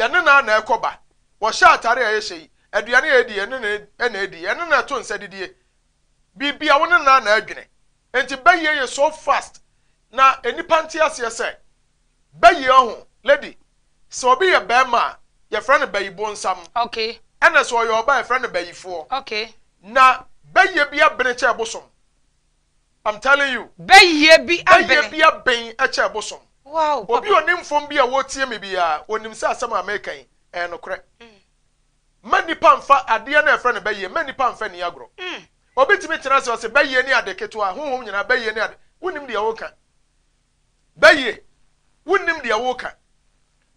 Yɛne no na ɛkɔ ba. Wɔhyɛ atare a yɛhyɛ yi, aduane a yɛdi, yɛne no na ɛdi, yɛne no ɛto nsa didie. Biribia wo ne no na adwene. Enti bɛyie yɛ so fast na nnipa nte aseɛ sɛ bɛyie ɔho. Lady, sɛ obi yɛ bɛrima a, yɛfrɛ no bɛyi bonsam. Ɛna sɛ ɔyɛ ɔbaa, yɛfrɛ no bɛyifoɔ. Na bɛyie bi abene kyɛ bosom. I'm telling you. Bɛyie bi bɛyie abene. Bi aben kyɛ bosom. Obi onim fam bi a wɔtie me biara onim sɛ asɛm a meka yi ɛyɛ nokorɛ. Ma nipa nfa adeɛ no a yɛfrɛ no bɛyie, ma nipa nfa ni agorɔ. Obi tumi tena ase ɔsɛ bɛyie ne ade ketewa, honhom nyinaa bɛyie ne ade. Wonim deɛ woka. Bɛyie, wonim deɛ woka.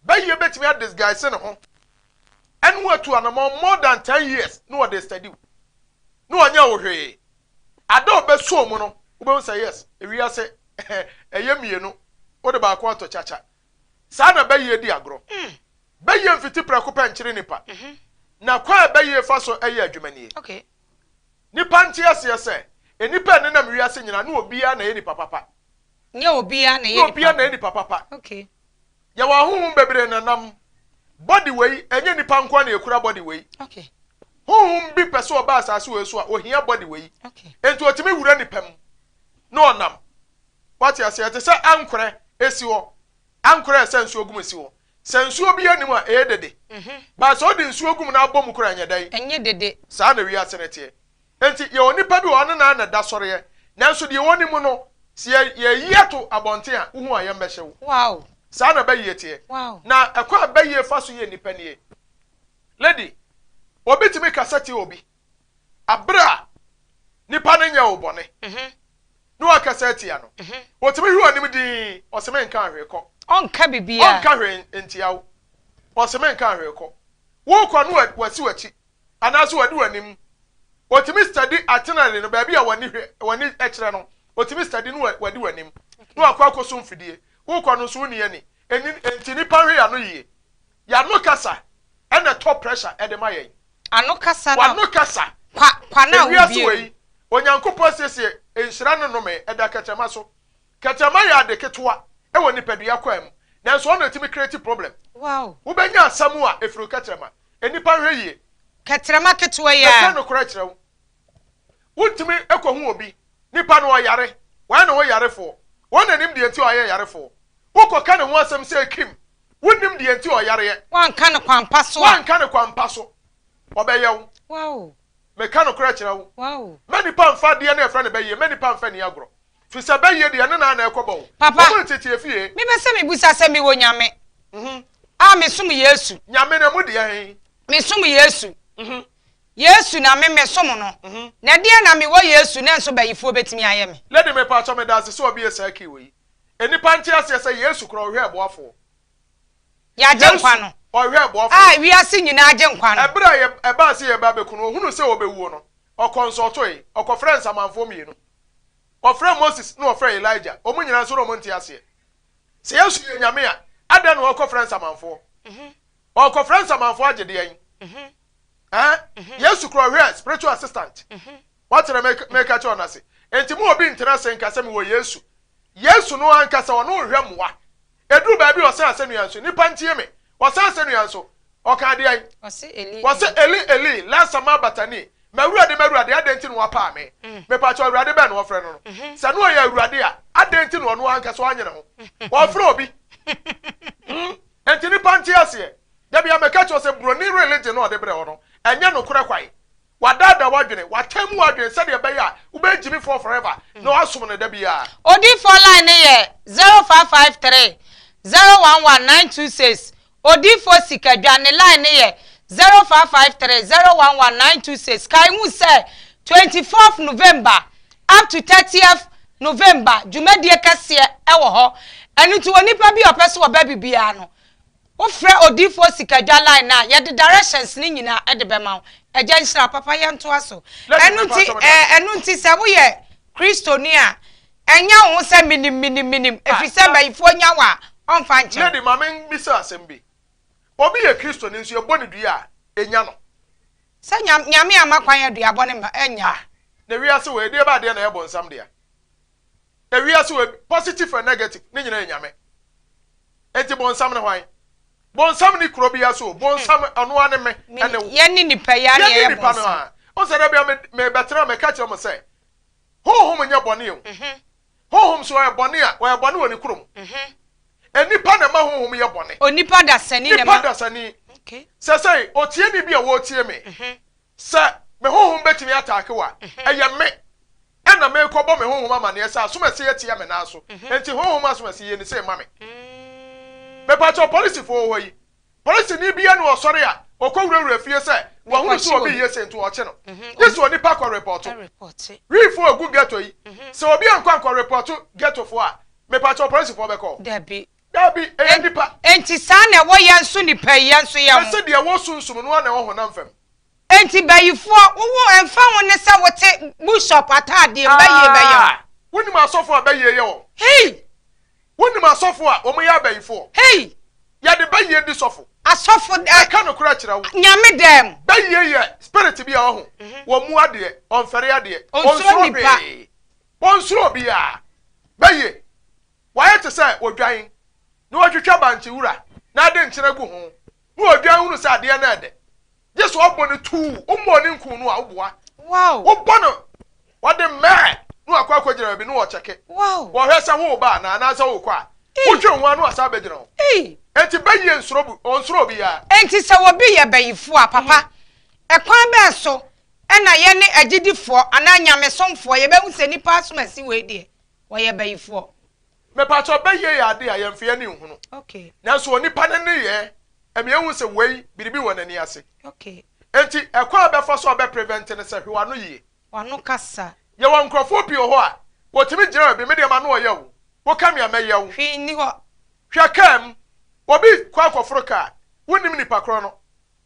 Bɛyie bɛtumi adisguise ne ho ɛne watu anamɔ more than 10 years na wɔde study wo na wɔnyɛ wo hwee. Ada a ɔbɛsɔ mu no, wobɛhu sɛ yes, ewiase ɛyɛ mmienu, wode baako atɔ kyakya. Saa na bɛyie di agorɔ. Bɛyie mfiti prɛko pɛ nkyere nipa. Na kwan a bɛyie fa so ɛyɛ adwuma nie. Nipa nte aseɛ sɛ nipa a nenam wiase nyinaa ne obiara na ɛyɛ nipa papa. Nyɛ obiara na Ne ɛyɛ obiara na nipa. ɛyɛ nipa papa. Yɛwɔ ahohom bebree nanam body wei. Ɛnyɛ nipa nko na ekura body wei. Honhom bi pɛ sɛ ɔba asase wei so a, ohia body wei. Nti otumi wura nipa mu na ɔnam. Wate aseɛ? Te sɛ ankorɛ esi hɔ, ankorɛ sɛ nsuo gum esi hɔ. Sɛ nsuo bi anim a, ɛyɛ dede baa. Sɛ ɔde nsuo gum na abɔ mu kora, ɛnyɛ dɛn? Ɛnyɛ dede. Saa na wiase no teɛ. Nti yɛwɔ nipa bi wɔ ɔne nan na da sɔreɛ, nanso deɛ wɔn mu no, sɛ yɛyi ato abɔnten a, wohu a, yɛn bɛhyɛ wo. Saa na bɛyie teɛ. Na ɛkɔ a bɛyie fa so yɛ nipa nie. Lady, obi tumi kasa tie obi abere a nipa no nyɛ wo bɔne na wakasa atia no. Otumi hwɛ w'anim dinn, ɔsɛ menka ahwee, kɔ. Ɔnka biribiara. Ɔnka hwee ntia wo. Ɔsɛ menka ahwee, kɔ. Wokɔ no, wasi w'akyi anaasɛ wadi w'anim. Otumi study itinerary no, baabi a w'ani hwɛ, w'ani kyerɛ no, otumi study no, wadi w'anim na wakɔ akɔso mfidie. Wokɔ no nso, wonni ani. Ɛni nti nipa hwɛ yɛano yie. Yɛano kasa ɛna ɛtɔ pressure ɛde ma yɛn. Ano kasa na W'ano kasa. Kwa kwa na ewiase wobie. Wɔ yi, Onyankopɔn siesie nhyira no nnome ɛda kɛtɛma so. Kɛtɛma yɛ ade ketewa ɛwɔ nipadua kwan mu, nanso ɔno etumi create problem. Wobɛnya asɛm a efiri kɛtɛma. Nipa hwɛ yie. Kɛtɛma ketewa yi ɛka a. Nokorɛ kyerɛ wo, wontumi ekɔhu obi nipa no ɔyare, wɔyɛ ne ho yarefoɔ, wɔn nanim deɛ nti a ɔyɛ yarefoɔ. Wokɔka ne ho asɛm sɛ kim, wonnim deɛ nti a ɔyareɛ. Wanka no kwampa so a. Wanka ne kwampa so, ɔbɛyɛ wo. Meka nokorɛ kyerɛ wo. Mɛ nipa nfa adeɛ no yɛfrɛ no bɛyie, mɛ nipa nfa ni agorɔ, fi sɛ bɛyie deɛ ne nan na ɛkɔ bɔ wo. Papa. Wɔn tete efie. Mepɛ sɛ mebusa sɛ mewɔ Nyame a mesom Yesu. Nyame na mu deɛ hen? Mesom Yesu. Yesu na me mesom no. Na deɛ na mewɔ Yesu na nso bɛyifoɔ bɛtumi ayɛ me? Lady, mepa atɔ me daase sɛ ɔbi yɛ saa kii wɔ yi. Nipa nte aseɛ sɛ Yesu korɔ ɔhwɛ ɛboafoɔ. Yɛagye nkwa no. Ɔhwɛ ɛboafoɔ. A wiase nyinaa gye nkwa no. Ɛberɛ a yɛ ɛbaa sɛ yɛba abɛku no, ohunu sɛ ɔbɛwuo no, ɔkɔ nsɔɔtoe, ɔkɔfrɛ nsamanfoɔ mmienu. Ɔfrɛ Moses na ɔfrɛ Elijah. Wɔn nyinaa nso na wɔn nte aseɛ. Sɛ Yesu yɛ Nyame a, adɛn na ɔkɔfrɛ nsamanfoɔ? Ɔkɔfrɛ nsamanfoɔ agye deɛn? Ɛn, Yesu korɔ ɔhwɛ spiritual assistant. Wakyerɛ meka kyerɛ ɔno ase. Enti mu obi ntena ase nka sɛ mewɔ Yesu. Yesu no ankasa ɔno nhwɛ mmoa. Eduru baabi a ɔsɛn asɛnnua nso, nipa ntie me. Ɔsɛn asɛnnua nso, ɔka adeɛ. Ɔse Eli. Wɔsɛ "Eli Eli lama sabatani", mawurade, mawurade, adɛn nti na wapaa me? Mepakyɛ, Awurade bɛn na wɔfrɛ no? Sɛ no ɔyɛ Awurade a, adɛn nti na ɔno ankasa ɔanyɛ ne ho? Wɔfrɛ obi. Enti nipa nte aseɛ. Dabi a meka kyerɛ sɛ buroni religion na ɔde brɛ hɔ no, ɛnyɛ nokorɛ kwae. Wadaadaa w'adwene, watɛn mu w'adwene sɛdeɛ ɛbɛyɛ a wobɛyɛ gyimifoɔ forever na wasom no da biara. Odiifoɔ line ne yɛ 0553011926. Odiifoɔ Sikadwa ne line ne yɛ 0553011926. Kae hu sɛ 24th November up to 30th November, dwumadie kɛseɛ ɛwɔ hɔ. Ɛno nti onipa bi a ɔpɛ sɛ ɔba bibiara no, wofrɛ Odiifoɔ Sikadwa line no a, yɛde directions ne nyinaa ɛde bɛma wo. Ɛgya nhyira papa, yɛntoa so. Ɛno nti ɛno nti sɛ woyɛ Kristoni a, ɛnyɛ wo ho sɛ minim minim minim, ɛfiri sɛ mbayifoɔ nya wo a, ɔmfa nkyɛn. Lady, maame, mbisa asɛm bi. Obi yɛ Kristoni nso yɛbɔ ne dua a, ɛnya no? Sɛ Nyame ama kwan aduabɔ ne ma ɛnya. Na wiase wɔ ɛdeɛ ba adeɛ na ɛyɛ bɔnsam dea. Ewiase wɔ positive and negative ne nyinaa yɛ Nyame. Enti bɔnsam ne hwan? Bonsam nni kuro biara so o. Bonsam, ɔno ara ne me, ɛne wo. Yɛne nnipa yi ara na Yɛne yɛyɛ nnipa no bonsam. ara. Wohu sɛ da biara me, mebɛtena a meka kyerɛ mo sɛ, honhom nyɛ bɔne o. Honhom sɛ ɔyɛ bɔne a, ɔyɛ bɔne wɔ ne kurom. Nnipa na ɛma honhom yɛ bɔne. Onipa dasani na ɛma. Nipa dasani. Sɛsɛi, otieni bi a ɔretie me, sɛ me honhom bɛtumi ataake wo a, ɛyɛ me ɛna merekɔbɔ me honhom amaneɛ sɛ asomasi atia me nan so, enti honhom asomasi yɛ ne sei ma me. Mepakyɛw, polisifoɔ wɔ hɔ yi, Polisini biara nni hɔ ɔsɔre a ɔkɔ wurawura fie sɛ wahunu sɛ obi reyɛ sei nti ɔkye no. Gye sɛ onipa kɔ repɔto. Wiifoɔ a ɛgu ghetto yi, sɛ obi ankɔ ankɔ repɔto ghettofoɔ a, mepakyɛw polisifoɔ bɛkɔ hɔ? Dabi. Dabi, ɛyɛ nnipa. Enti saa na ɛwɔ yɛn nso nnipa yi, yɛn nso yɛn ho. Mese deɛ ɛwɔ sunsum no ara na ɛwɔ honam fam. Enti bayifoɔ, wo wo ɛmfa ho ne sɛ wote bushop ataadeɛ mu, bayie bɛyɛ wo. Ah! Wonim asɔfoɔ a bayie yɛ wɔn? Hei! Wonim asɔfo a wɔyɛ abayifoɔ? Hey! Yɛde bayie di sɔfo. Asɔfo ɛ. Mɛka nokorɛ akyerɛ wo. Nyame dɛm. Bayie yɛ spirit bi a ɔho. Wɔmmu adeɛ, ɔmfɛre adeɛ, Ɔnsuro ɔnsuro nnipa. hwee. Ɔnsuro obiara. Bayie, wayɛ te sɛ odwan na watwitwa bankye wura na ade nkyene agu ho na odwan hunu sɛ adeɛ no ɛdɛ. Gye sɛ ɔbɔ no tuu, wommɔɔ ne nkuu no a, woboa. Wow. Wobɔ no, wɔde mmɛɛ na wakɔ akɔgyina baabi na wɔkyɛke. Wow. Wɔhwɛ sɛ woreba anaa anaasɛ worekɔ a. Ei. Wotwe wo ho a na wasan abɛgyina hɔ. Ei. Enti bayie nsuro bu, ɔnsuro obiara. Enti sɛ obi yɛ bayifoɔ a, papa, ɛkwan bɛn so na yɛne agyidifoɔ anaa nyamesomfoɔ yɛbɛhu sɛ nnipa asomasi wei deɛ, wɔyɛ bayifoɔ? Mepakyɛw, bayie yɛ ade a yɛmfa yɛn ani nhunu. Okay. Nanso onipa no nneyɛɛ ɛma yɛhu sɛ wei, biribi wɔ n'ani ase. Okay. Enti ɛkwan a wobɛfa so a wobɛ prevent ne sɛ, hwɛ w'ano yie. W'ano kasa. Yɛwɔ nkurɔfoɔ pii wɔ hɔ a, wɔtumi gyina baabi, me deɛ m'ano ɔya o, woka me a mɛya wo. Hwee nni hɔ. Hwɛ kaa mu, obi kɔ akɔforo kaa, wonnim nipa korɔ no.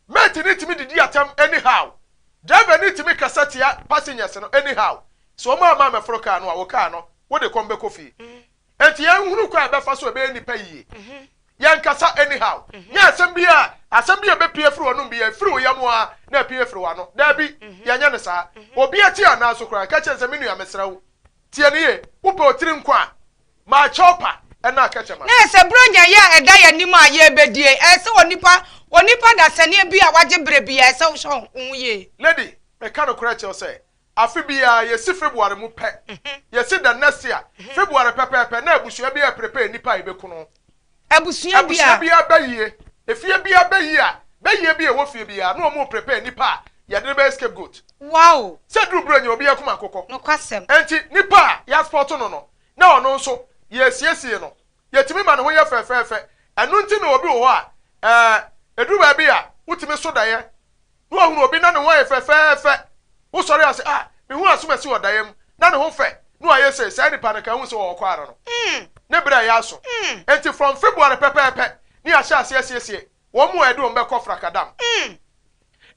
Mate no tumi didi atɛm anyhow, driver no tumi kasa tia passengers no anyhow. Sɛ wɔn amma ammɛforo kaa no a, wo kaa no, wode kɔm bɛkɔ fie. Enti yɛnhunu kwan a yɛbɛfa so a ɛbɛyɛ nnipa yie. Yɛnkasa anyhow. Nyɛ asɛm bi a asɛm bi a ɛbɛpue afiri w'anom bi, ɛfiri wo yam ara na apue afiri w'ano. Daabi, yɛnyɛ no saa. Obi ati anaa so koraa, ka kyerɛ no sɛ, Me nua, mesrɛ wo, tie no yie. Wopɛ otiri nkwa a, ma kyɛw pa ɛna akɛkyɛ ma. Na ɛsɛ Buronya yi a ɛda yɛn anim a yɛrebɛdie yi, ɛsɛ onipa, onipa dasani bi a wagye berɛ bi a, ɛsɛ wohwɛ wo ho yie. Lady, meka nokorɛ kyerɛ wo sɛ, Afe biara, yɛsi February mu pɛ, yɛsi the next year, February pɛpɛɛpɛ na abusua biara prepare nnipa a yɛbɛku no. Abusua Abusua biara bɛyie, efie biara bɛyie a, bɛyie bi a ɛwɔ fie biara na wɔn prepare nnipa a yɛde no bɛyɛ scapegoat. Wow! Sɛ duru berɛ nyɛ obiara kum akokɔ. Nokwasɛm. Enti nipa a yɛaspɔto no no, na ɔno nso yɛresiesie no. Yɛtumi ma ne ho yɛ fɛfɛɛfɛ. Ɛno nti na obi wɔ hɔ a, ɛɛ, ɛduru baabi a, wotumi so daeɛ na wahunu obi na ne ho ayɛ fɛfɛɛfɛ. Wosɔre a sɛ, ah, mehu asomasi wɔ daeɛ mu, na ne ho fɛ, na wayɛ sei, saa nipa no ka hu sɛ ɔwɔ kɔ ara no. Ne berɛ a ɛyɛ aso. Enti from February pɛpɛɛpɛ ne yɛahyɛ aseɛ asiesie wɔn mu a yɛde wɔn bɛkɔ Frakadam.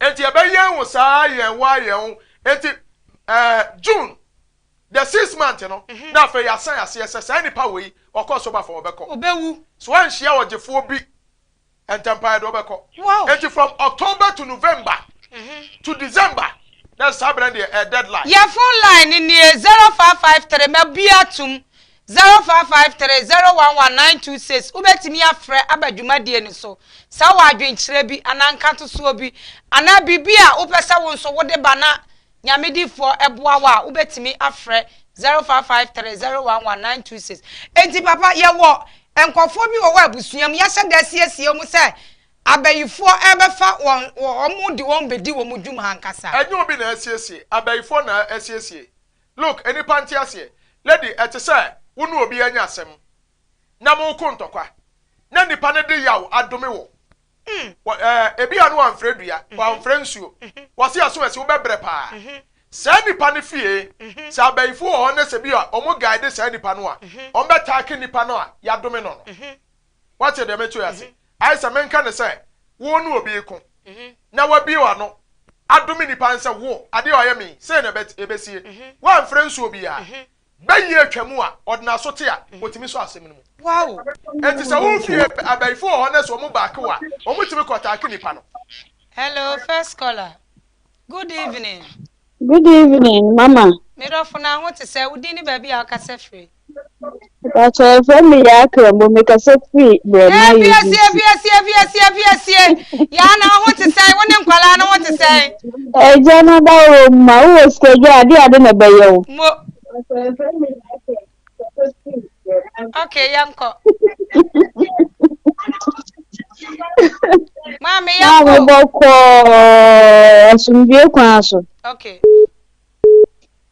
Enti yɛbɛyɛn wo saa yɛn wo ara yɛn wo. Enti eh, June, the sixth month no, na afei yɛasan aseɛ sɛ saa nipa wei, ɔkɔ so ba fam, ɔbɛkɔ. Ɔbɛwu. So wanhyia ɔgyefoɔ bi Ntɛmpa yɛde wo bɛkɔ. Wow. Enti from October to November to December na saa berɛ no deɛ ɛyɛ deadline. Yɛ phone line no nie, 0553, mabue atom, 0553 011 926, wobɛtumi afrɛ aba dwumadie no so sɛ wowɔ adwenkyerɛ bi anaa nkatosoɔ bi anaa biribi a wopɛ sɛ wo nso wode ba na Nyame difoɔ boa wo a wobɛtumi afrɛ 0553 011 926. Enti papa yɛwɔ nkurɔfoɔ bi wɔ hɔ a abusua mu yɛahyɛ da asiesie wɔn sɛ abayifoɔ ɛrebɛfa wɔn wɔn de wɔn bɛdi wɔn dwuma ankasa. Ɛnyɛ obi na asiesie, abayifoɔ na asiesie. Look, nnipa nte aseɛ. Lady, ɛte sɛ wo ne obi anya asɛm na moreko ntɔkwa na nipa no de yaw adome wo. Wɔ ɛɛ ebi a no wamfrɛ dua, wamfrɛ nsuo. Wɔsi aso ɛsi wobɛbrɛ paa. Saa nipa no fie, sɛ abayifo wɔ hɔ ne sɛ bi a wɔn guide saa nipa no a, wɔn bɛ taake nipa no a yadome no no. Wate deɛ meto yi ase? Ayɛ sɛ menka ne sɛ wo ne obi reko na wabue w'ano adome nipa no sɛ wo adeɛ a ɔyɛ me yi sei na ɛbɛsie. Wamfrɛ nsuo biara. Bɛyɛ atwa mu a, ɔde n'aso te a, otumi sɔ asɛm no mu. Wow! Enti sɛ wo fie abayifo wɔ hɔ na sɛ wɔn baake wo a, wɔtumi kɔ taake nipa no. Hello, first caller. Good evening. Good evening, Mama. Me dɔfo na ho te sɛ, wo din ne baabi a wokasa firi? Mpakyɛ yɛfrɛ me Yaa Kramo, mekasa firi Brɛma UBC. Afiesie, afiesie, afiesie, afiesie. Yaa na ho te sɛn, wo ne nkwadaa no ho te sɛn? Agya no da wɔ mu ma wowɔ sikadwa ade ade na ɛbɛyɛ wo. Mo. Okay, yɛnkɔ. Maame yɛnkɔ. Maame bɔkɔɔ asomdwie kwan so. Okay.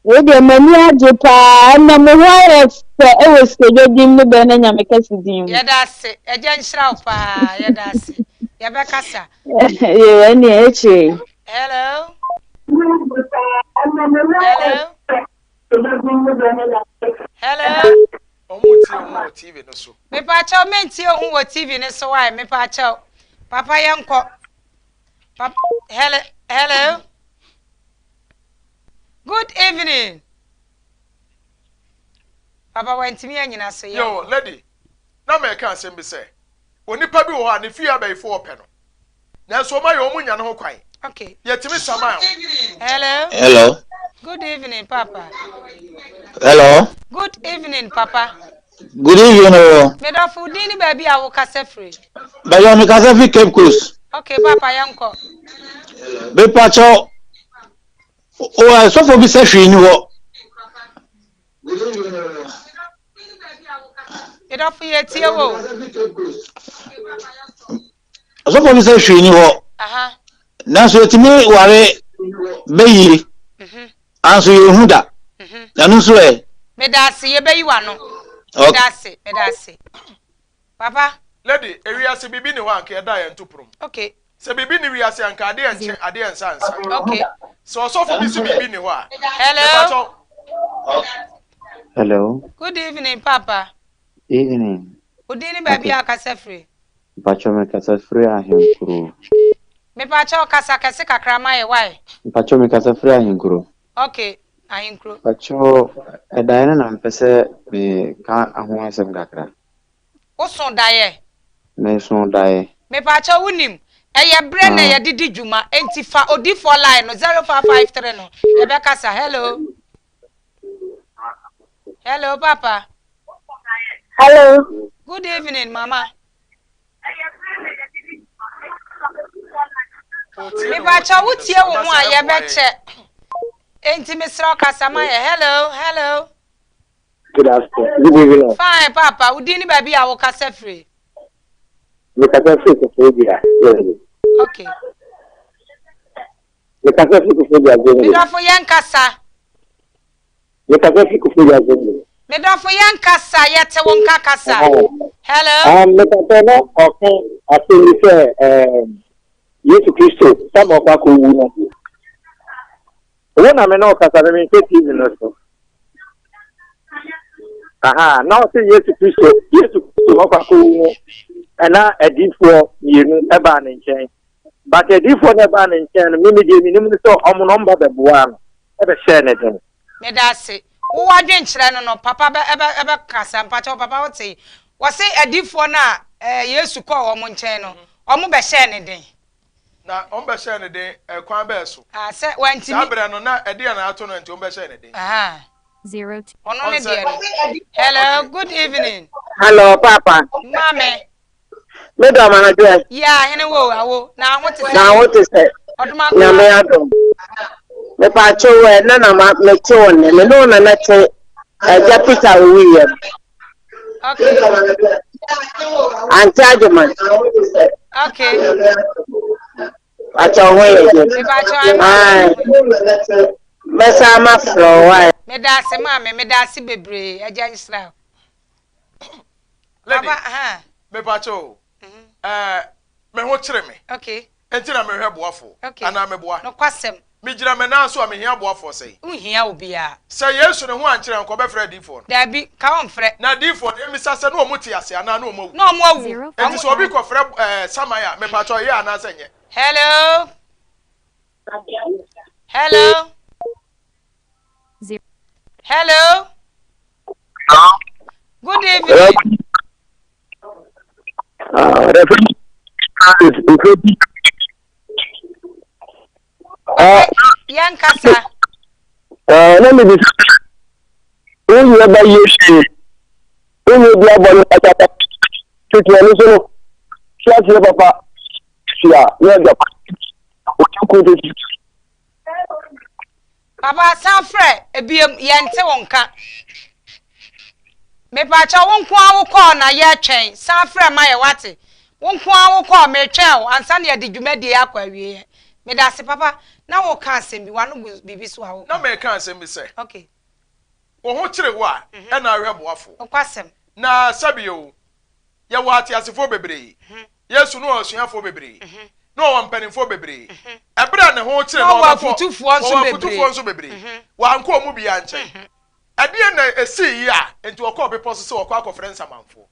Wei deɛ m'ani agye paa ɛnɛ mo ho ayɛ fɛ ɛwɔ sikadwa din ne bɛn na nyame kɛse din mu. Yɛda ase agya nhyira wo paa yɛda ase yɛbɛkasa. Yoo ɛneɛ akyire yi. Hello. Hello. Hello. Ɔmo tie ho wɔ TV no so. Mepaakyɛw mentie ho wɔ TV no so wae mepaakyɛw papa yɛnkɔ. Papa hello hello. Good evening. Papa wantumi anyina so yɛ. Yo, lady, na mɛka asɛm bi sɛ, onipa bi wɔ hɔ a ne fie abayifo ɔpɛ no. Nanso ɔma yɛ ɔmo nya ne ho kwan. Okay. Yɛtumi saman o. Hello. Hello. Good evening, Papa. Hello. Good evening, Papa. Good evening o. Medɔfo din ne baabi a wokasa firi. Bɛyɛ mekasa firi Cape Coast. Okay, Papa yɛnkɔ. Mepakyɛw, o sɔfo bi sɛ hwee ni hɔ. Medɔfo yɛ tie wo. Ɔsɔfo bi sɛ hwee ni hɔ. Nanso yɛtumi ware bɛyie. Mhm. Anso yɛhu da. Mhm. Ɛno nso ɛ. Meda ase yɛbɛyi w'ano. Meda ase meda ase. Papa. Lady, ewiase biribi ni hɔ a anka yɛda yɛn to pono mu. Okay. Sɛ biribi ni wiase anka adeɛ nkye adeɛ nsa nsa. Okay. Sɛ ɔsɔfo bi si biribi ni hɔ a. Hello. Hello. Good evening, Papa. Evening. Wo din ne baabi a kasa firi? Mpakyɛw me kasa firi Ahenkuro. Mepakyɛw kasa kɛse kakra ma yɛ wai. Mpakyɛw me kasa firi Ahenkuro. Ok, Ahenkuro. Mpakyɛw ɛdaeɛ no na mpɛ sɛ me ka ho asɛm kakra. Wo so daeɛ? Me so daeɛ. Mepakyɛw wo nim, ɛyɛ berɛ na yɛde di dwuma, enti fa odifoɔ line no 0553 no yɛbɛkasa. Hello. Hello, Papa. Hello. Good evening, Mama. Mepakyɛ wo tie wo ho a yɛbɛkyɛ. Enti mesrɛ wo kasa ma yɛ. Hello, hello. Good afternoon. Good evening. Fine, Papa. Wo din ne baabi a wo kasa firi. Me kasa firi Koforidua. Okay. Mekasa fi Koforidua Zongo. Me dɔfo yɛn kasa. Mekasa fi Koforidua Zongo. Me dɔfo yɛn kasa yɛte wo nka kasa. Hello. Mekasa na ɔka asɛm bi sɛ Yesu Kristo sama ɔkɔ akɔwu no. Wo na me ne ɔkasa no menhwɛ TV no so. Aha, na ɔsɛ Yesu Kristo, Yesu Kristo ɔkɔ akɔwu no, ɛna adiifoɔ mmienu ɛbaa ne nkyɛn. But adiyifoɔ no ɛbaa ne nkyɛn no, me me deɛ menim ne sɛ ɔmo no ɔmo ba bɛboaa no, ɛbɛhyɛɛ no den. Medase. Wo w'adwenkyerɛ no no papa bɛ ɛbɛ ɛbɛ kasa mpakyɛw papa wo tee wɔse adiyifoɔ no a ɛɛ Yesu kɔɔ wɔn nkyɛn no wɔn bɛhyɛɛ no den. Na wɔn bɛhyɛɛ no den ɛkwan bɛɛ so? Ah sɛ wantumi. Saa berɛ no na ɛdeɛn na ato no nti wɔn bɛhyɛɛ no den? Ahaa. Ɔno ne deɛ no. Hello good evening. Hello papa. Maame. Me dɔ ma adwɛ. Yɛ ahene wo awo na ho te sɛ. Na ho te sɛ. Nyame adom. Me pa kyew ɛ na na ma me te wo ne me ne wo nana te agya Peter owu yɛ. Okay. Ante Agyeman. Okay. Akyɛ ho yɛ deɛ. Me pa kyew ama. Mɛsa ama frɛ wa. Me da ase maame me da ase bebree agya nhyira. Lady, Papa, aha. mepakyɛ o, ɛɛ, me ho kyere me. Okay. Enti na mehwɛ boafoɔ. Okay. Anaa meboa. Nokwasɛm. Megyina me nan so a mehia boafoɔ sɛn? Wonhia obiara. Sɛ Yesu ne ho ankyerɛ anka ɔbɛfrɛ adiyifoɔ no? Dabi, ka ɔmfrɛ. Na adiyifoɔ no, yɛmmisa sɛ, na wɔn te ase anaa na wɔn awu? Na wɔn awu. Enti sɛ obi kɔfrɛ ɛɛ saman a, mepakyɛ ɛyɛ anaasɛ ɛnyɛ? Hello. Hello. Hello. Good evening. Yɛn kasa. Ɛɛ na mebisa sɛ wonyɛ ba yie hwee wonyɛ bi abɔ no patapata tete ɛno so no hwɛ aseɛ papa si a na agya ɔte ko tete. Papa san frɛ ebiem yɛnte wo nka. Mepaakyɛw wo nko ara wo call na yɛtwɛn san frɛ ma yɛ wate wo nko ara wo call metwɛn wo ansa na yɛde dwumadie yi akɔ awieɛ medase papa na wo ka asɛm bi wano gu biribi so a wo Na meka asɛm bi sɛ. Okay. Wo ho kyere wo a ɛna ahwɛ boafoɔ. Nokwasɛm. Na sɛbi o yɛwɔ ateasefoɔ bebree. Yesu na ɔwɔ asuafoɔ bebree. Na ɔwɔ mpanimfoɔ bebree. Ɛberɛ a ne ho kyere no ɔbɛkɔ. Na ɔwɔ afutufoɔ nso bebree. Wankɔ wɔn mu biara nkyɛn. Ɛdeɛn na ɛsii yi a enti ɔkɔɔ bepɔ so sɛ ɔkɔ akɔfrɛ nsamanfoɔ?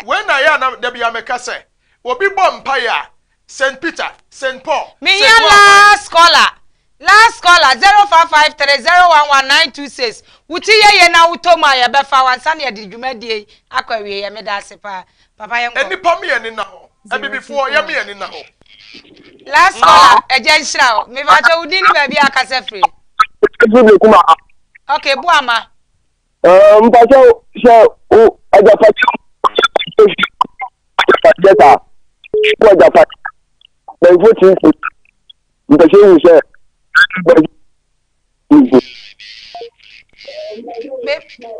Wei na ɛyɛ a na da biara meka sɛ, obi bɔ mpaeɛ a, Saint Peter, Saint Paul, Saint Mehia Hwan hwan. last caller last caller 0553 011 926 wo ti yɛye na wotɔ mu a yɛbɛfa wo ansa na yɛde dwumadie yi akɔ awieɛ meda ase paa papa yɛnkɔ. Nnipa me ani nna hɔ. Abibifoɔ yɛ me ani nna hɔ. Last caller agya nhyira wo mepakyɛ wo din ne baabi a akasa firi. Ɛfiri Bekuma. Okay Boama. Ɛɛ mpakyɛ sɛ wo agyapadeɛ agyapadeɛ saa wo agyapadeɛ bɛnfo tinti mpɛsɛ hu sɛ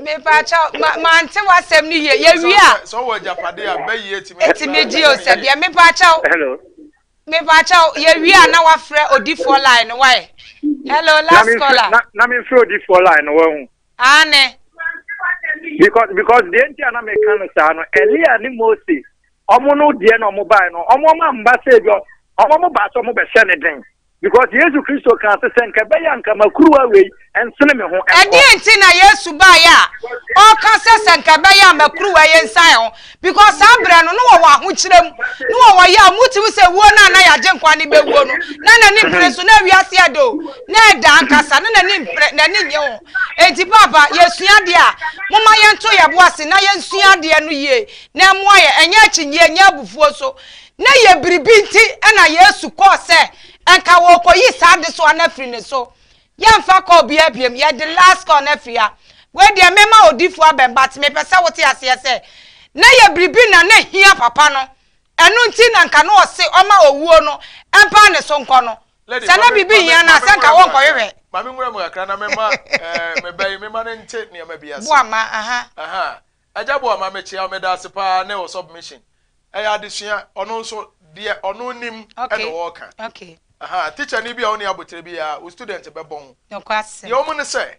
mepakyɛ mante w'asɛm no yie yɛwie a sɛ wɔ agyapadeɛ a bɛyie tumi ɛtumi gye o sɛ deɛ mepakyɛw mepakyɛw yɛwie a na wafrɛ odifoɔ line no wae hello last caller na memfrɛ odifoɔ line no wahu Aane. Because because deɛ nti a na meka no saa no, Elia ne Mose, ɔmo no deɛ na ɔmo bae no, ɔmo ɔmo amba sɛ ebi ɔmo ɔmo baa sɛ ɔmo bɛhyɛ ne den. Because Yesu Kristo kaa sɛ sɛ nka ɛbɛyɛ a nka makuruwa wei nsene me ho nkɔ. Ɛdeɛn nti na Yesu baeɛ a ɔreka sɛ sɛ nka ɛbɛyɛ a makuruwa yi nsan ho? Because saa berɛ no, na wɔwɔ ahokyerɛ mu, na wɔwɔ yaw mu, wotumi sɛ wuo no a na yɛagye nkwa no bɛwuo no, na n'ani mpere so, na wiase ɛdɛ o, na ɛda ankasa, na n'ani mpere, n'ani nnye ho. Enti paapa, yɛsua adeɛ a, momma yɛnto yɛn bo ase na yɛnsua adeɛ no yie, na ɛmmoa yɛn, ɛnyɛ akyinnyeɛ, ɛnyɛ abufuo so. Na yɛ biribi nti na Yesu kɔɔ sɛ nka wɔrekɔyi saa adesoa no afiri ne so. Yɛnfa call biara biom, yɛde last call no afiri ha. Wei deɛ mɛma odifoɔ abɛn but mepɛ sɛ wote aseɛ sɛ na yɛ biribi na na ɛhia papa no, ɛno nti na nka na ɔse ɔma owuo no mpa ne so nkɔ no. Lady, Sɛ na ma me, biribi ma me, hia no ma a me sɛ nka nwura mu kakra. wɔnkɔhwehwɛ. Ma me nwura mu kakra na mema eh, me ba yi, mema no nte nneɛma bi ase. Boa ma, aha. Aha. Agya Boama, mekyea wo, meda ase paa ne wo submission. Ɛyɛ adesua, ɔno nso, deɛ ɔno nim ɛna Okay, ɔreka. okay. Aha, tikyani bi a ɔnni aboterɛ biara, wo student bɛbɔ ho. Nokwasɛm. Deɛ wɔn ne sɛ,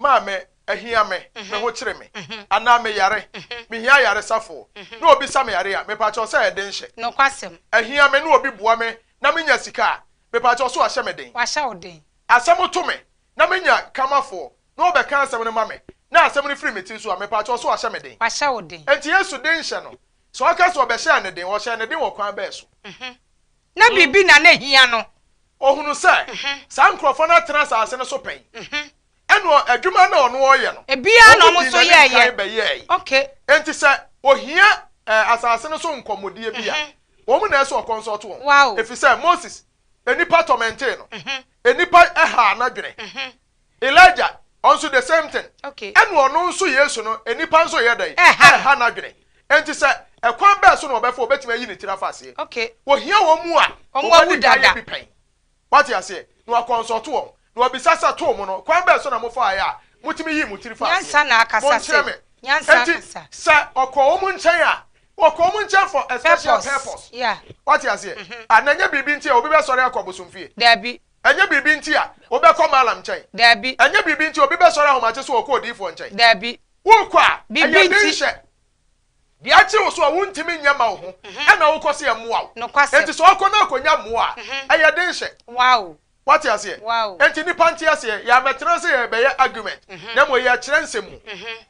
maame, ahia me, me ho kyere me, anaa meyare, mehia ayaresafoɔ, na obi sa me yare a, mepakyɛw sɛ ɛyɛ den hyɛ. Nokwasɛm. Ahia me na obi boa me na menya sika a, mepakyɛw so wahyɛ me den. Wahyɛ wo den. Asɛm to me na menya kamafoɔ na ɔbɛka asɛm no ma me na asɛm no firi me tiri so a, mepakyɛw so wahyɛ me den. Wahyɛ wo den. Enti Yesu denhyɛ no, sɛ ɔka sɛ ɔbɛhyɛɛ no den, ɔhyɛɛ no den wɔ kwan bɛn so? Na biribi na na ehia no. Ɔhunu sɛ saa nkurɔfoɔ no atena asase no so pɛn, ɛna adwuma no a ɔno ɔreyɛ no, Ebiara na wɔn wɔn dii nso n'anim kan yɛeɛ. bɛyɛɛe. Okay. Enti sɛ ɔhia eh, asase no so nkɔmmɔdie bi a, wɔn na ɛsɛ ɔkɔnsɔlto wɔn. Wow. Ɛfiri sɛ Moses, nnipa tɔmɛntee no, nnipa haa n'adwene. Elijah, ɔno nso the same thing. Okay. Ɛna ɔno nso Yesu no, nnipa nso yɛ dɛn? Ɛha no. Ɛha n'adwene. Enti sɛ ɛkwan bɛɛ so na ɔbɛfa ɔbɛtumi ayi ne tiri afa aseɛ. Okay. Ohia wɔn mu a Wɔn wɔn awu adi kan yɛ dada. bi pɛn. Wate aseɛ? Na wakɔnsɔlto wɔn. Na wabisa sɛ, too mo no, kwan bɛɛ so na mofaeɛ a motumi yii mo tiri faa aseɛ? Nyansa na akasa Monkyerɛ sei. me. Nyansa Enti akasa. sɛ ɔkɔɔ wɔn nkyɛn a, ɔkɔɔ wɔn nkyɛn for a special Purpose. purpose. Yeah. Wate aseɛ? Ah, na ɛnyɛ biribi nti a obi bɛsɔre akɔ abosomfie. Dabi. Ɛnyɛ biribi nti a wobɛkɔ Maalam nkyɛn. Dabi. Ɛnyɛ biribi nti a obi bɛsɔre ahomakye so ɔkɔ odiyifoɔ nkyɛn. Dabi. Worekɔ a, Biribi ɛyɛ nti. denhyɛ. Deɛ akye wo so a wontumi nyɛ ma wo ho, ɛna wokɔ sɛ yɛmmoa wo. Nokwasɛm. Enti sɛ ɔkɔ na akɔnya mmoa a, ɛyɛ denhyɛ. Wow. Woate aseɛ? Wow. Enti nnipa nte aseɛ. Yɛammɛtena sɛ yɛrebɛyɛ argument, na mmom yɛrekyerɛ nsɛm mu.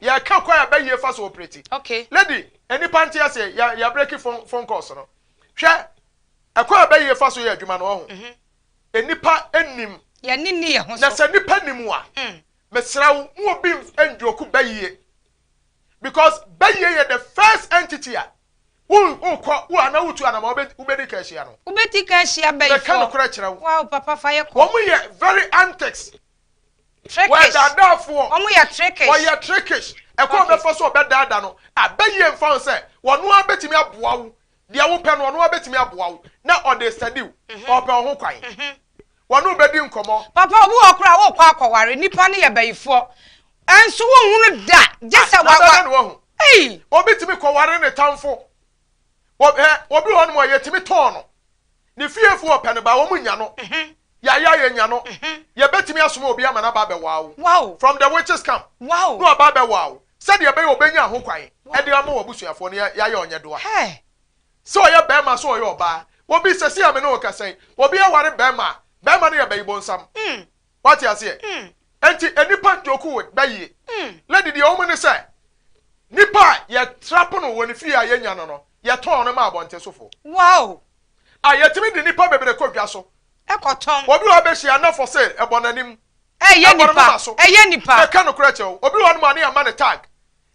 Yɛreka kwan a ɛbɛyie fa so operate. Okay. Lady, nnipa nte aseɛ. Yɛ, yɛabreki phone, phone calls no. Hwɛ, ɛkwan a ɛbɛyie fa so yɛ adwuma no, ɔho. Nnipa nnim. Yɛne nni yɛn ho so. Na sɛ nnipa nim a, mesrɛ wo, mo obi ndwoku bɛyie. Because bɛyie yɛ the first entity a wo wokɔ wo anaa wotu anama wobɛ wobɛdi kan ahyia no. Wobɛdi kan ahyia bɛyifoɔ. Meka nokorɛ kyerɛ wo. Wow papa fa yɛ kɔ. Wɔn yɛ very antics. Wɔyɛ Trickish. daadaafoɔ. Wɔn yɛ trickish. Wɔyɛ trickish. Ɛkwan a ɔbɛfa so a ɔbɛdaada no, abɛyie mfa ho sɛ ɔno ara bɛtumi aboa wo. Deɛ wopɛ no, ɔno ara bɛtumi aboa wo na ɔde study wo. Ɔpɛ wo ho kwan. Wɔne wo bɛdi nkɔmmɔ. Papa, obi wɔ hɔ koraa a wokɔ akɔware, nipa no yɛ bayifoɔ, nso wonhunu da, gye sɛ wa, wa. Na bɛdɛ na wahu. Ei! Obi tumi kɔware ne tamfo. Wɔ, hɛ, obi wɔ hɔnom a yɛtumi tɔn no. Ne fiefoɔ pɛ no ba, wɔn nnya no. Yɛayɛ a yɛnya no. Yɛbɛtumi asoma obi ama no aba abɛwaa wo. Wow! From the witches camp. Wow! Na waba abɛwaa wo. Sɛdeɛ ɛbɛyɛ a ɔbɛnya ho kwan de ama w'abusuafoɔ no, yɛayɛ ɔnyɛ doa. Hey! Sɛ ɔyɛ barima, sɛ ɔyɛ ɔbaa. Obi, seesei a me ne wo rekasa yi, obi aware barima a, barima no yɛ bayibonsam. Wate aseɛ? Enti nnipa njoku with bayie. Lady, deɛ ɛwɔ mu ne sɛ, nipa a yɛtrap no wɔ ne fie a yɛnya no no, yɛtɔn no ma abɔntensofoɔ. Wow! A yɛtumi de nnipa bebree kɔ dwa so. Ɛkɔtɔn. Obi wɔ hɔ bɛhyia na for sale, ɛbɔ n'anim. Ɛyɛ Ɛbɔ ne nipa. moma so. Ɛyɛ nipa. Meka nokorɛ kyerɛ wo, obi wɔ hɔnom a ne yɛama no tag,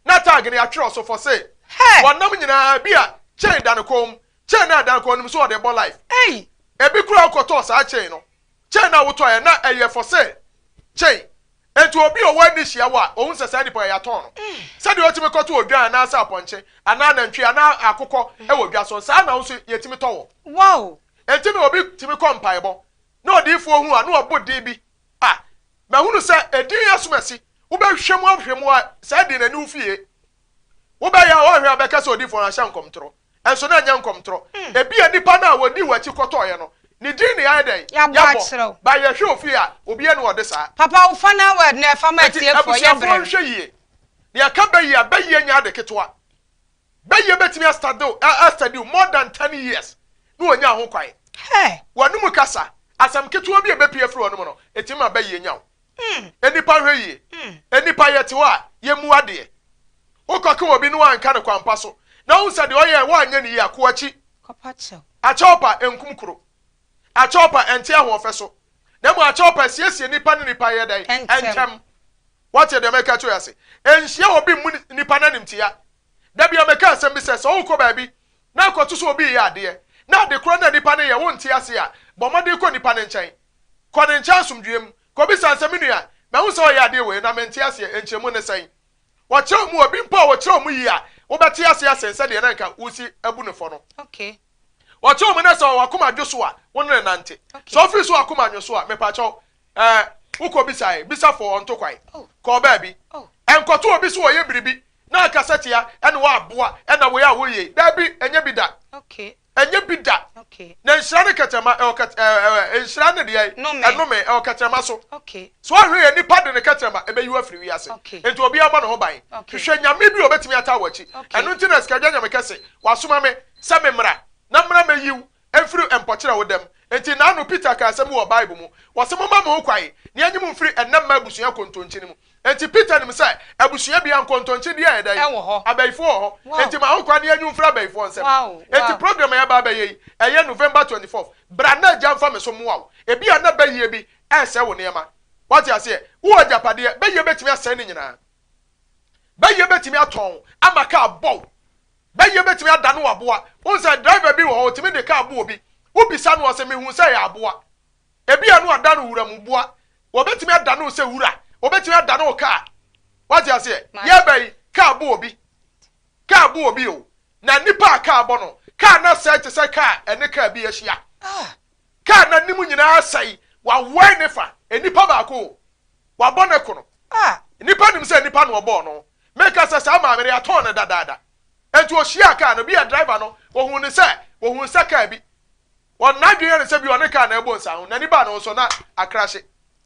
na tag no yɛatwerɛ so for sale. Hey! Wɔnam nyinaa, bi a chain da ne kɔn mu, chain no a ɛda ne kɔn mu no so ɔde bɔ life. Ei! Ebi koraa wokɔtɔɔ saa chain no, chain no a wotɔeɛ na ɛyɛ for sale chain. Enti obi a ɔwɔ ani hyia wo a, ohu sɛ saa nipa yi yɛatɔn no. Sɛdeɛ wotumi kɔtɔ odwan anaasɛ apɔnkye anaa nantwie anaa akokɔ wɔ dwa so no, saa na wo nso yɛtumi tɔ wɔ. Wow! Enti na obi tumi kɔ mpaebɔ na odiyifoɔ hu a na wabɔ din bi a, mahunu sɛ edin yi asomasi, wobɛhwɛ mu ahwɛ mu a saa din no ɛne wo fie. Wobɛyɛ a woanhwɛ a wobɛka sɛ odiyifoɔ no ahyɛ nkɔmtorɔ. Nso na ɛnyɛ nkɔmtorɔ. Ebia nipa no a wɔdii w'akyi kɔtɔeɛ no, ne din na yɛayɛ dɛn? Yɛabɔ akyerɛ wo. Ba yɛhwɛ ofie a, obiara nni hɔ a ɔde saa. Papa wo final word no ɛfa ma Enti atiefoɔ, yɛ abusuafoɔ brɛ no. nhwɛ yie. Na yɛka bɛyie a, bɛyie nyɛ ade ketewa. Bɛyie bɛtumi astade wo, astadi wo more than 10 years na wɔnya ho kwan. Hey! W'anom kasa, asɛm ketewa bi a ɛbɛpue afiri w'anom no, ɛtumi ma bɛyie nya wo. Nnipa nhwɛ yie. Nnipa yɛte hɔ a, yɛmmu adeɛ. Wokɔka obi na woanka no kwampa so, na wohu sɛ deɛ ɔyɛɛ woanyɛ no yie a, kɔ akyi. Kɔpa kyɛw. Akyɛwpa nkum kuro. Akyɛwpa ɛnte ahoɔfɛ so. Na mmom akyɛwpa siesie nipa ne nipa yɛ dɛn? Ntɛm. Ntɛm. Woate deɛ mɛka kyerɛ wo ase? Nhyia obi mmu nipa no animtia. Da bi a meka asɛm bi sɛ, sɛ wokɔ baabi na akɔto sɛ obi reyɛ adeɛ, na ade korɔ no a nipa no reyɛ wonte ase a, bɔ mmɔden kɔ nipa no nkyɛn. Kɔ ne nkyɛn asomdwoeɛ mu. Kɔbisa no sɛ, Me nua, mahu sɛ ɔreyɛ adeɛ wei na mente aseɛ, nkyerɛmu ne sɛn? Wɔkyerɛ wo mu, obi mpo a wɔkyerɛ wo mu yie a, wobɛte aseɛ asen sɛdeɛ na nka wosi abu no fɔ no. Wɔkyerɛ wo mu na sɛ ɔwɔ akoma dwo so a, wo ne no nante. Sɛ ɔfiri so akoma nwo so a, mepakyɛw, ɛɛ, wokɔ bisa ɛ, bisa fo ɔnto kwan. Kɔɔ baabi. Ɛnkɔto obi so ɔyɛ biribi na akasa tia ɛna wɔaboa ɛna wei a woyɛ yi. Daabi, ɛnyɛ bi da. Ɛnyɛ bi da. Na nhyira ne kɛtɛma ɛwɔ kɛt ɛɛ ɛɛ nhyira ne deɛ ɛnome ɛwɔ kɛtɛma so. So ahwɛ yɛ nipa de ne kɛtɛma ɛbɛyi wo afiri wiase. Nti obiara mmɔ ne ho ban. Hwehwɛ nyame bi a obetumi ataa w'akyi. Ɛno nti na Sikadwa Nyame kɛse wasoma me sɛ me mmra na mmra mɛyi wo mfiri mpɔkyerɛ a woda mu. Enti nnaano Peter kaa asɛm bi wɔ Bible mu. Ɔse, Momma mo ho kwan na yɛnyi mo mfiri ɛnnɛ mma abusua nkontonkyi no mu. Enti Peter nim sɛ abusua biara nkontonkyi deɛ ayɛ dɛn? Ɛwɔ hɔ. Abayifoɔ wɔ hɔ. Wow. Enti ma ho kwan na yɛnyi wo mfiri abayifoɔ nsam. Wow, Enti wow. program a yɛreba abɛyɛ yi, ɛyɛ November 24th. Bra na Agya mfa me so mmoa wo. Ebia na bayie bi resɛe wo nneɛma. Woate aseɛ? Wowɔ agyapadeɛ, bayie bɛtumi asɛe ne nyinaa. Bayie bɛtumi atɔn wo ama kaa bɔ wo. Bɛyɛ bɛtumi adane wo aboa. Wohu sɛ driver bi wɔ hɔ, ɔtumi de kaa bo obi. Wobisa no a, ɔse mehu sɛ ɛyɛ aboa. Ebia no adane wo wura mu boa. Wɔbɛtumi adane wo sɛ wura. Wɔbɛtumi adane wo kaa. Woate aseɛ? Yɛreba yi, kaa bo obi. Kaa bo obi o. Na nipa a kaa bɔ no, kaa no asɛe te sɛ kaa ɛne kaa bi ahyia. Kaa no anim nyinaa asɛe. Wawae ne fa. Nipa baako o. Wabɔ ne kono. Nnipa nim sɛ nipa na ɔbɔɔ no. Meka sɛ saa maame no yɛatɔn no dadaada. Enti ɔhyiaa kaa no, bi a driver no, ɔhuu no sɛ, ɔhuu sɛ kaa bi. Wɔ n'adwene yɛ no sɛ bi ɔne kaa na ɛbɔ nsa ho. N'ani baa ne ho so na akrahye.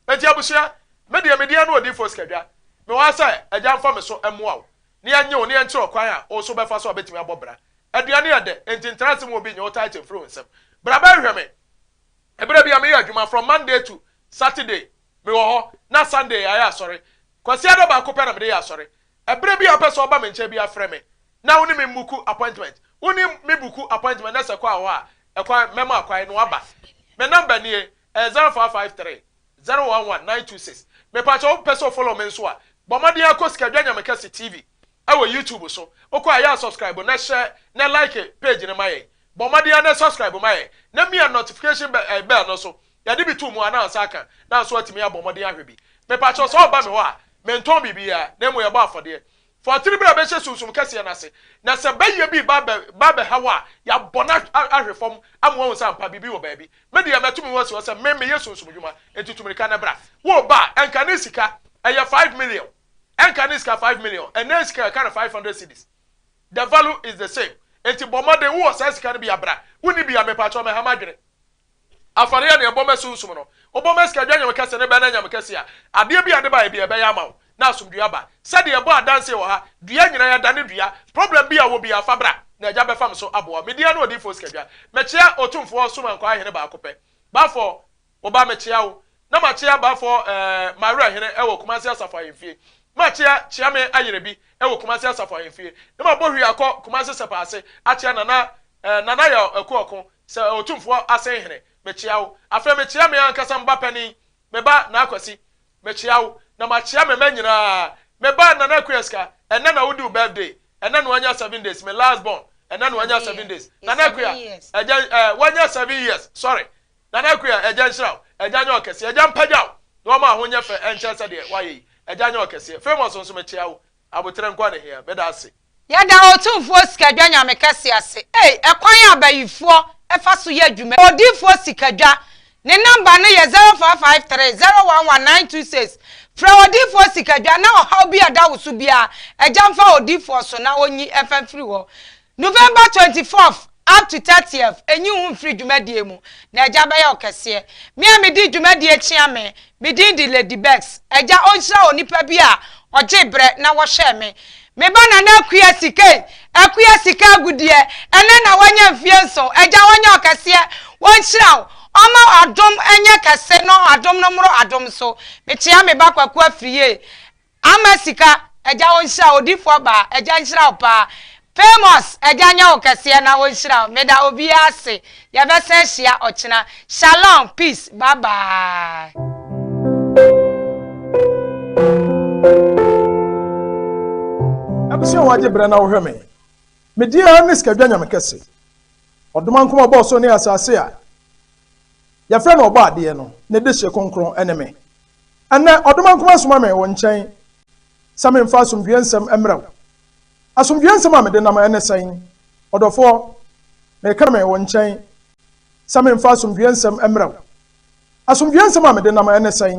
Enti abusua, me deɛ me din ne Odiyifoɔ Sikadwa. Mewɔ ha sɛ Agya mfa me so mmoa wo, na yɛnnye wo, na yɛnkyerɛ wo kwan a wo nso wobɛfa so a wobɛtumi abɔ bra. Aduane yɛ dɛ, enti ntena ase ma obi nnye wo title mfiri wo nsam. Bra bɛhwehwɛ me. Ɛberɛ bi a meyɛ adwuma from Monday to Saturday mewɔ hɔ, na Sunday yɛayɛ asɔre. Kwasiada baako pɛ na mede yɛ asɔre. Ɛberɛ bi a wopɛ sɛ woba me nkyɛn biara frɛ me na wo ne me mmuku appointment. Wo ne me buku appointment na sɛ kɔ a wɔ hɔ a, ɛkwan, mɛma kwan na woaba. Me number nie, ɛyɛ 0553 011 926. Mepakyɛ wopɛ sɛ wo follow me nso a, bɔ mmɔden ara kɔ Sikadwa Nyamekɛse TV ɛwɔ YouTube so. Wokɔ a yɛ a subscribe na share na like page no ma yɛn. Bɔ mmɔden ara na subscribe ma yɛn na mia notification bell no so. Yɛde bi to mu a na nsa aka na nso atumi abɔ mmɔden ahwɛ bi. Mepakyɛw sɛ ɔba me hɔ a, mentɔn biribiara, na mmom yɛbɔ afɔdeɛ. Fa ɔtiri bra bɛhyɛ sunsum kɛseɛ no ase, na sɛ bayie bi reba abɛ ba abɛha wo a, yɛabɔ no ahwe fam ama woahu sɛ ampa biribi wɔ baabi. Me deɛ, matu me ho asi hɔ sɛ me meyɛ sunsum dwuma, enti tu mmirika na bra. Woreba a, ɛnka ne sika, ɛyɛ 5,000,000. Ɛnka ne sika 5,000,000, ɛnnɛ sika yɛka no 500 cedis. The value is the same. Enti bɔ mmɔden, wowɔ saa sika no bi a, bra. Wonni bi a, mepakyɛw mɛha m'adwene. Afɔreɛ na yɛbɔ ma sunsum no. Wobɔ ma sikadwa nyame kɛse ne bɛn anyame kɛse a, adeɛ bi a ɛde baeɛ biara ɛbɛyɛ ama wo na asomdwoeɛ aba. Sɛdeɛ yɛbɔ adanseɛ wɔ ha, dua nyinaa yɛdane dua. Problem bi a wowɔ biara fa bra na Agya bɛfa me so aboa wo. Me din ara ne Odiyifoɔ Sikadwa. Mekyea Otumfoɔ Somankwaa Hene baako pɛ. Bafɔɔ, wo ba mekyea wo. Na makyea Bafɔɔ eh, Mawerɛ Hene wɔ Kumasi Asafo Ahemfie. Makyea Kyeame Ayerebi wɔ Kumasi Asafo Ahemfie. Na mabɔ hwii akɔ Kumasi Sɛpaase akyea Nana eh, Nana Yaw Akuɔko Sɛ Otumfoɔ Asenhene, mekyea wo. Afei mekyea me ankasa me ba panin, me ba Naa Kwasi. Mekyea wo. Na makyea me mma nyinaa. Me ba Nana Akua Sika, ɛnnɛ na wodi wo birthday. Ɛnnɛ na wanya seven days, me last born. Ɛnnɛ na wanya seven days. Nana Akua, Agya, eh, wanya 7 years, sorry. Nana Akua, Agya nhyira wo. Agya nyɛ ɔkɛseɛ. Agya mpagya wo. Na ɔma ho nyɛ fɛ ɛnkyɛn sɛdeɛ woayɛ yi. Agya nyɛ ɔkɛseɛ. Famous nso mekyea wo. Aboterɛ nko ara na ehia. Meda ase. Yɛda Otumfoɔ Sikadwa Nyame kɛse ase ei ɛkwan a abayifoɔ fa so yɛ adwuma yi. Odiyifoɔ Sikadwa ne number no yɛ 0553 011 926 Frɛ Odiyifoɔ Sikadwa na ɔhaw bi a ɛda wo so biara Agya mfa Odiyifoɔ so na ɔnyi mfa mfiri hɔ November 24th up to 30th nyi wo ho mfiri dwumadie mu na Agya bɛyɛ wo kɛseɛ. Me a medi dwumadie kyea me, me din de Lady Becks. Agya ɔnhyira onipa bi a ɔgyee berɛ na wɔhwɛɛ me. Me ba Nana Akua Sika ei, Akua Sika Agudeɛ, ɛnnɛ na wanya mfeɛ nson. Agya ɔnyɛ ɔkɛseɛ, wɔnhyira wo, ɔmma adom nyɛ kɛse na adom no mmoro adom so. Mekyea me ba Kwaku Afriyie, Ama sika, Agya ɔnhyira wo, Odifoɔ baa, Agya nhyira wo paa. Famous, Agya nyɛ wo kɛseɛ na ɔnhyira wo. Meda obiara ase. Yɛbɛsan ahyia ɔkyena. Shalom, peace, bye bye. Abusua wagye brɛ na wohwɛ me. Me din ara ne Sikadwa Nyame Kɛse. Ɔdomankoma ɔbɔɔ soro ne asase a yɛfrɛ no Ɔbɔadeɛ no, ne dehye kronkron ne me. Ɛnnɛ, Ɔdomankoma asoma me wo nkyɛn sɛ memfa asomdwoeɛ nsɛm mmrɛ wo. Asomdwoeɛ nsɛm a mede nam ne sɛn? Ɔdɔfoɔ, mereka me wo nkyɛn sɛ memfa asomdwoeɛ nsɛm mmrɛ wo. Asomdwoeɛ nsɛm a mede nam ne sɛn?